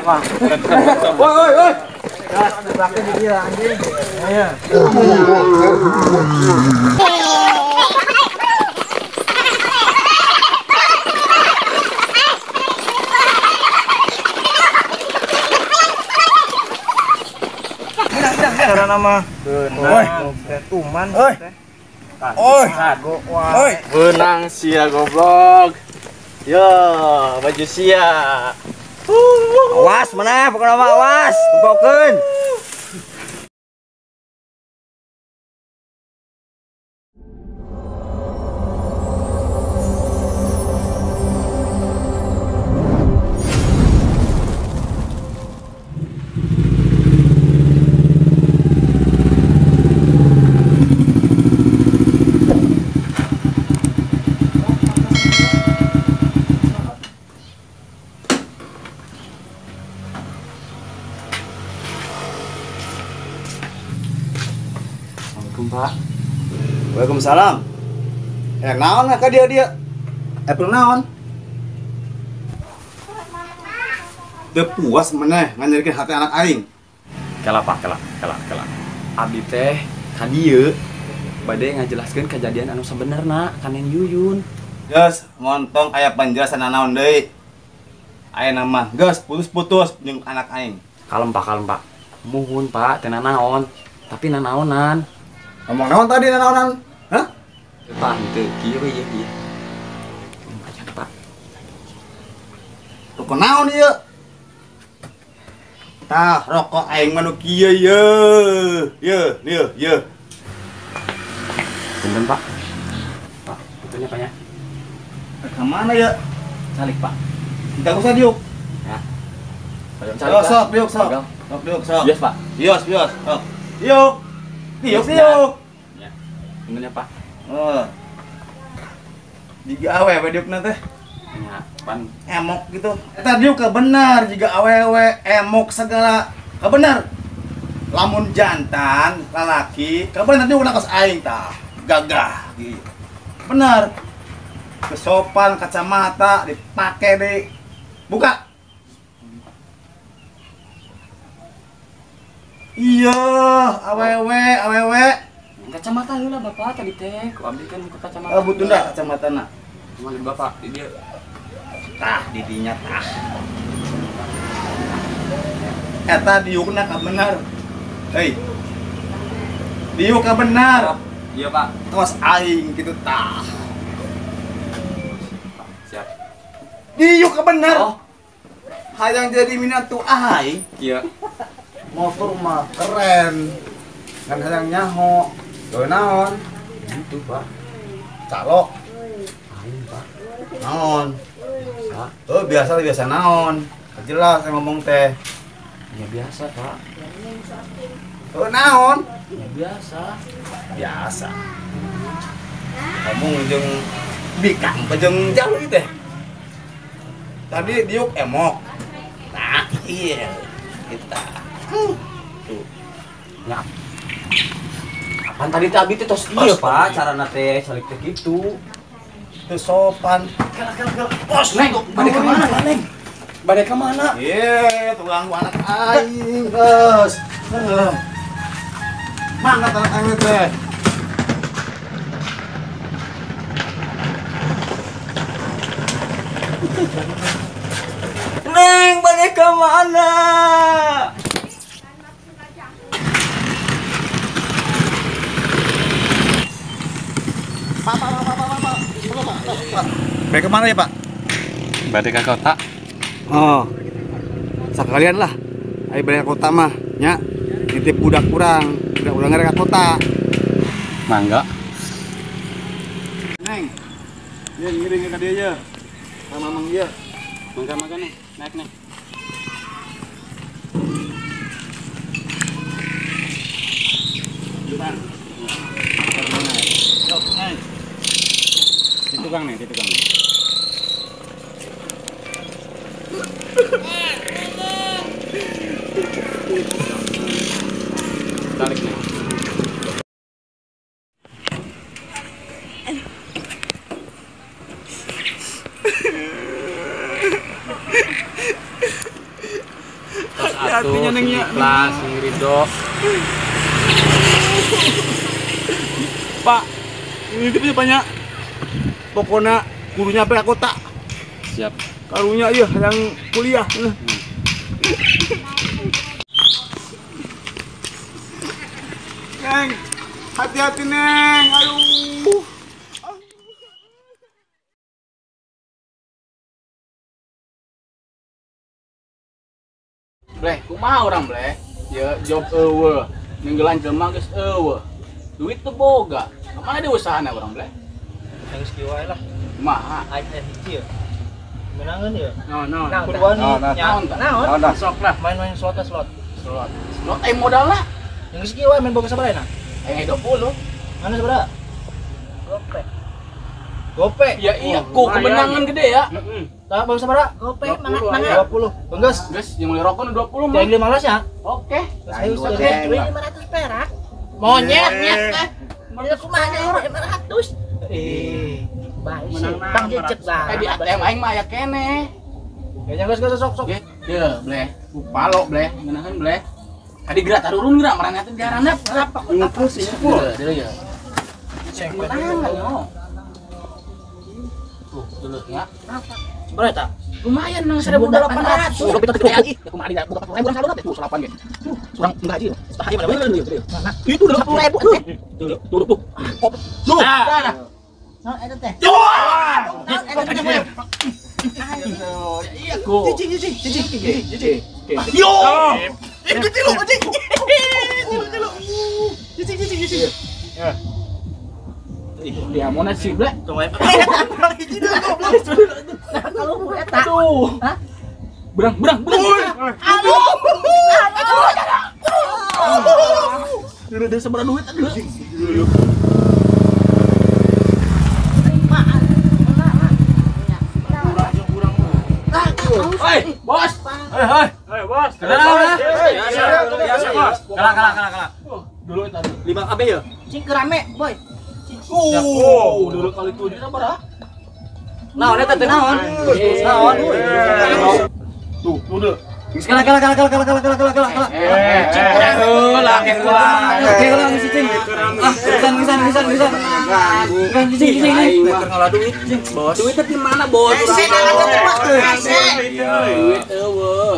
Woi woi woi. Gas belakang dia anjing. Iya. Karena nama beunang tuman oi. Oi. Oi. Beunang sia goblok. Yo, baju sia. Awas mana pokoknya mah awas, tempokeun. Pak. Waalaikumsalam. Naon ka dia dia? Apple naon? Teu puas maneh nganyerikeun hati anak aing. Kela Pak, kela, kela, kela. Abdi teh ka dieu bade ngajelaskeun kejadian anu sabenerna ka Neng Yuyun. Geus, montong aya penjelasan naon deui. Aya nama geus putus-putus jeung anak aing. Kalem Pak, kalem Pak. Muhun Pak, teu nanaon, tapi nanaonan. Ngomong naon tadi nanaonan? Hah? Pak, henteu kieu we ieu ieu. Lumayan, Pak. Rokok naon ieu? Tah, rokok aing mah nu kieu ieu. Ieu, ieu, ieu. Punten, Pak. Pak, betulnya Pak ya. Ka mana ya? Calik, Pak. Entar usah diuk. Ya. Calik. Sok, diuk sok. Sok diuk sok. Bias, Pak. Bios, bios. Sok. Diuk. Diuk, diuk. Ya. Benernya, Pak. Oh. Jiga awewe diukna teh. Ya, pan emok gitu. Eta diuk ka bener jiga awewe emok segala. Ka bener. Lamun jantan lalaki, ka bener diukna kos aing tah. Gagah gitu. Bener. Kesopan kacamata dipake deh. Buka. Iya, awewe, awewe. Kacamata heula Bapak tadi teh, ku abdi kan buka kacamata. Oh, butuh ndak kacamatana? Cuma di Bapak, di dia. Tah, di dinya tah. Eta diukna ka bener. Hei. Diuk ka bener. Iya, Pak. Tos aing kitu tah. Siap. Diuk ka bener. Oh. Hayang jadi minantu aing. Iya. Motor mah keren. Kan hayang nyaho. Gawe naon? Gitu, Pak. Calo. Aing, Pak. Naon? Biasa. Oh, biasa biasa naon. Jelas saya ngomong teh. Ya biasa, Pak. Oh, naon? Ya biasa. Biasa. Ngomong jeung bikang jeung jauh teh. Tadi diuk emok. Nah, iya. Kita. Tuh. Ya. Apaan tadi teh abdi teh tos ieu, Pak, carana teh calik teh kitu. Teu sopan. Kala kala kala. Bos, Neng, bade ka mana, Neng? Bade ka mana? Ye, tukang anak aing, geus. Heeh. Mangga anak aing teh. Neng, bade ka mana? Pak, pak, pak, pak, pak, pak, pak. Balik ke mana ya, Pak? Balik ke kota. Oh, sekalian lah. Ayo balik ke kota mah, nya. Nitip budak kurang, budak kurang ke kota. Mangga. Neng, dia ngiring ke dia aja. Sama mamang dia. Mangga mangga nih, naik nih. Depan. Yok, naik. Di tukang nih, di tukang nih. Tarik nih. atuh sing ikhlas, sing ridho. Pak, ini tipnya banyak. Pokoknya gurunya sampai kota. Siap. Karunya iya yang kuliah. Neng, hati-hati Neng. Aduh. Bleh, kumaha urang bleh? Ya job eueuh, ninggelan jelema geus eueuh. Duit teu boga. Kamana diusahana urang bleh? Geus kieu wae lah. Kumaha? Aing teh hiji ya. Menangan ya? Naon? Kudu naon? Naon? Sok lah. Main-main slot slot. Slot. Slot aing modal lah. Yang geus kieu wae main boga sabaraha na? Aing 20. Mana sabaraha? Gope. Gope. Ya iya, ku kemenangan gede ya. Heeh. Tah boga sabaraha? Gope mangga 20. Benggeus. Geus jeung meuli rokok nu 20 mah. Jangan 15 ya. Oke. Ayo duit 500 perak. Monyet nyet teh. Monyet kumaha 500. Eh, bae sih. Bang jejek bah. Di ATM aing mah aya keneh. Ya geus geus sok sok. Ye, bleh. Ku palo bleh, ngeunaheun bleh. Tadi gerak tarurun gerak marana teh diharandap. Ngumpul sih, ngumpul. Deuleu ya. Menangan yo. Tuh, dulu ya. Sabaraha eta? Lumayan nang 1800. Ya kumaha di buka 40.000 urang saldo teh tuh 8 ge. Tuh, urang gaji. Setah aja mana. Itu udah 40.000 tuh. Tuh, tuh, tuh. Tuh. Nah. Naon eta teh? Naon eta teh? Iya ku. Cicing cicing cicing cicing. Yo. Itu tilu anjing. Tilu tilu. Cicing cicing cicing. Ya. Dia mau nasi blek. Tunggu aja. Hiji deui goblok. Nah, kalau ku eta. Aduh. Hah? Berang berang berang. Aduh. Aduh. Udah seberapa duit aduh. Hei, bos. Hei, hei. Bos. Kalah, kalah, kalah, kalah. Dulu tadi 5 KB ya? Cing rame, boy. Oh, dulu kali 7 sabaraha? Naon eta teh naon? Naon? Tuh, tuh deh. Geus kalah, kalah, kalah, kalah, kalah, kalah, kalah, kalah. Heula, heula. Heula geus cing. Ah, pisan, pisan, pisan, pisan. Kan cing, cing, cing. Keur ngalah duit, cing. Bos. Duitnya di mana, Bos? Hese Duit eueuh.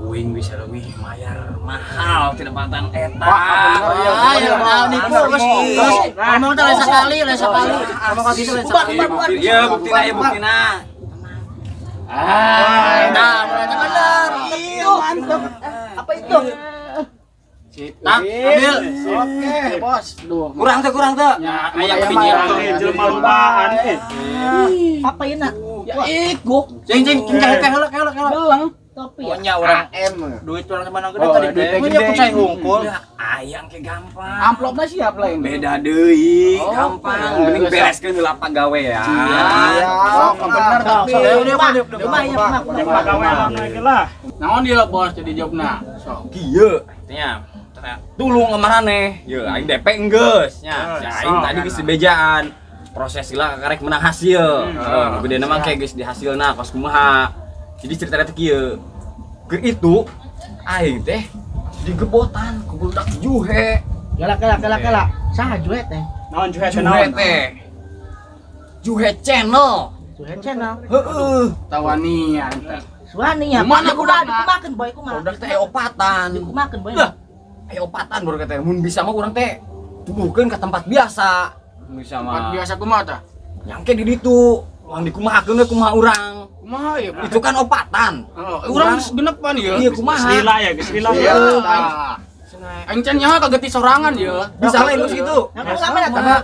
Uing bisa leuwih mayar mahal tidak pantang eta. Ah, ya naon nipu geus. Ngomong teh lain sakali, lain sakali. Ngomong ka kitu lain sakali. Ya buktina, ya buktina. Ah, nah, ternyata benar. Itu mantap. Apa itu? Nah, ambil. Oke, bos. Duh, kurang teh, kurang teh. Ya, aya kepikiran jelema lupaan. Apa ini? Ya ikut. Cing, cing, cing, kayak heula, heula, heula. Beleng. Topi ya. Punya orang M. Duit orang mana gede tadi. Duitnya ku cai hungkul. Ayang ke gampang. Amplopnya siap lain. Beda deui, gampang. Mending bereskeun heula pagawe ya. Sok bener tapi. Pagawe lagi lah. Naon dia bos jadi jobna? Sok. Kieu nya. Tulung maraneh. Ye aing DP enggeus nya. Aing tadi geus dibejaan. Proses heula karek menang hasil. Heeh, nu gedena mah kayak geus dihasilna kos kumaha. Jadi ceritanya teh kieu. Keur itu aing teh digebotan ku budak juhe. Galak galak galak galak. Saha juhe teh? Naon juhe teh? Juhe teh. Juhe channel. Juhe channel. Heeh. Tawanian teh. Suani ya. Mana budak dikumakeun boy kumaha? Budak teh opatan. Dikumakeun boy. Lah, opatan baru kata mun bisa mah urang teh tubuhkeun ka tempat biasa. Mun bisa mah. Tempat biasa kumaha tah? Nyangke di ditu. Urang dikumahakeun we kumaha urang. Kumaha ya? Itu kan opatan. Oh, urang genepan ya. Iya kumaha? Geus lila ya, geus lila. Iya. Aing can nyaho kageti sorangan ya. Bisa lain geus kitu. Nah, kumaha eta?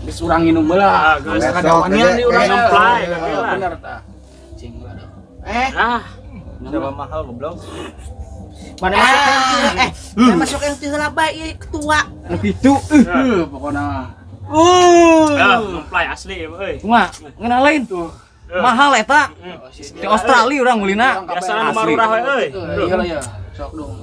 Geus urang nginum heula. Geus kadawanian di urang ngemplay. Bener tah. Cing heula. Eh. Ah. Coba mahal goblok. Mana masuk yang mana masuk yang ti heula bae ieu ketua. Nu kitu. Pokona. Ngemplay asli euy. Kumaha? Ngenalain tuh. Mahal eta. Di Australia urang meulina. Biasana marurah we euy. Iya lah ya. Sok dong.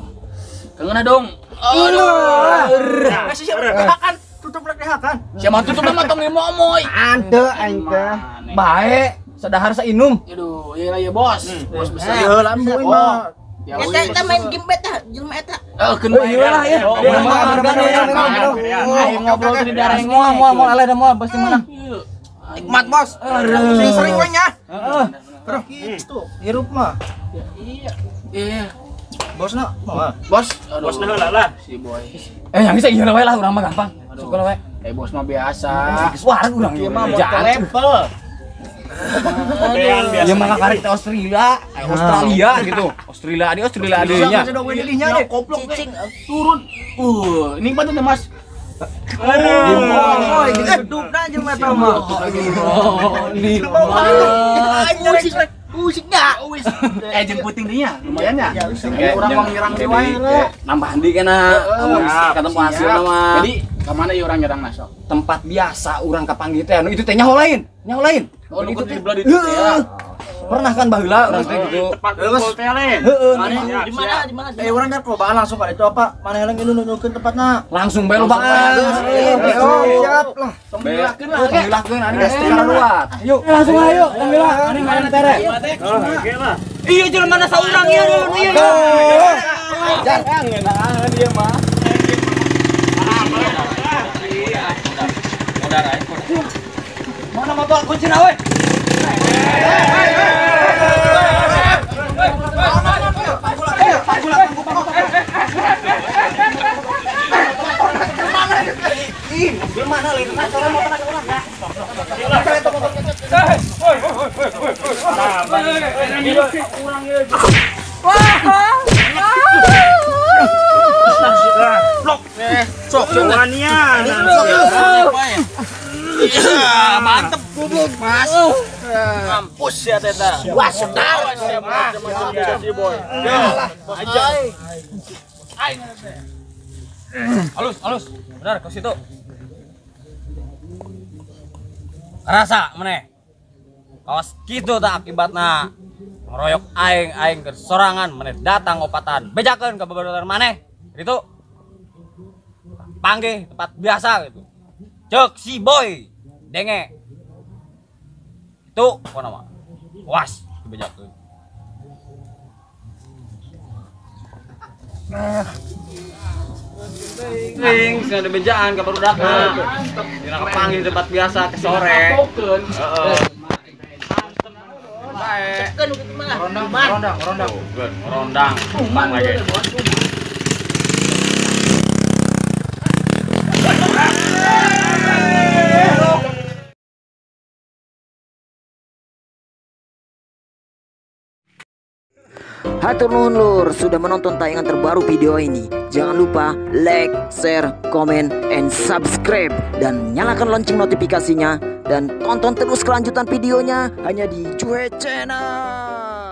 Keungeuna dong. Aduh. Masih siap kan tutup rek kan. Siapa tutup mah tong momoy. Ante aing teh. Bae, sadahar sainum. Aduh, iya lah ya bos. Bos besar. Iya lah mah. Eta main game beta jelema eta. Keun bae lah ya. Aing ngobrol di daerah moal moal moal eleh da moal pasti menang. Nikmat bos. Sering-sering we nya. Heeh. Terus gitu hirup mah. Iya. Iya. Bosna mah. Bos, bosna heula lah. Si boy. Yang bisa ieu we lah urang mah gampang. Suka we. Bos mah biasa. Geus wareg urang ieu mah level. Ya mah karek teh Australia, Australia gitu. Australia di Australia adeunya. Cicing turun. Ini patut teh Mas. Oh, gedukna jeung eta mah. Musiknya. Jeung puting dinya lumayan ya. Urang mah nyerang deui wae. Nambahan deui kana. Amun ketemu hasilna mah. Jadi ka mana ieu urang nyerang sok? Tempat biasa urang kapanggih teh anu itu teh nyaho lain, nyaho lain. Oh, itu teh belah ditu teh ya. Pernah kan baheula urang teh gitu. Tempat kumpul teh lain. Heeh. Di mana di mana? Urang kan lobaan langsung ka itu apa? Mana heula ngilu nunjukeun tempatna. Langsung bae lobaan. Siap lah. Tong dilakeun lah. Tong dilakeun anu geus luat. Yuk, langsung ayo, tong dilah. Anu mana tere. Oke lah. Iya jelema mana saurang ieu dulu ieu. Jangan ngeunaan ieu mah. Mana motor kunci we? Mantep goblok Mas. Mampus ya teta. Wah, sedar. Si boy. Halus, halus. Benar ke situ. Rasa meneh. Kawas kitu tak akibatna. Ngeroyok aing aing ke sorangan meneh datang opatan. Bejakeun ka babaturan maneh. Itu panggih tempat biasa gitu. Cek si boy denge. Itu pokona mah. Was dibejakeun. Ring, sing ada bejaan ka barudakna. Dina kapanggih tempat biasa ke sore. Heeh. Bae. Cekeun kitu mah. Rondang, rondang, rondang. Rondang. Bang lagi. Hatur nuhun lur sudah menonton tayangan terbaru video ini. Jangan lupa like, share, komen, and subscribe. Dan nyalakan lonceng notifikasinya. Dan tonton terus kelanjutan videonya hanya di Juhe Channel.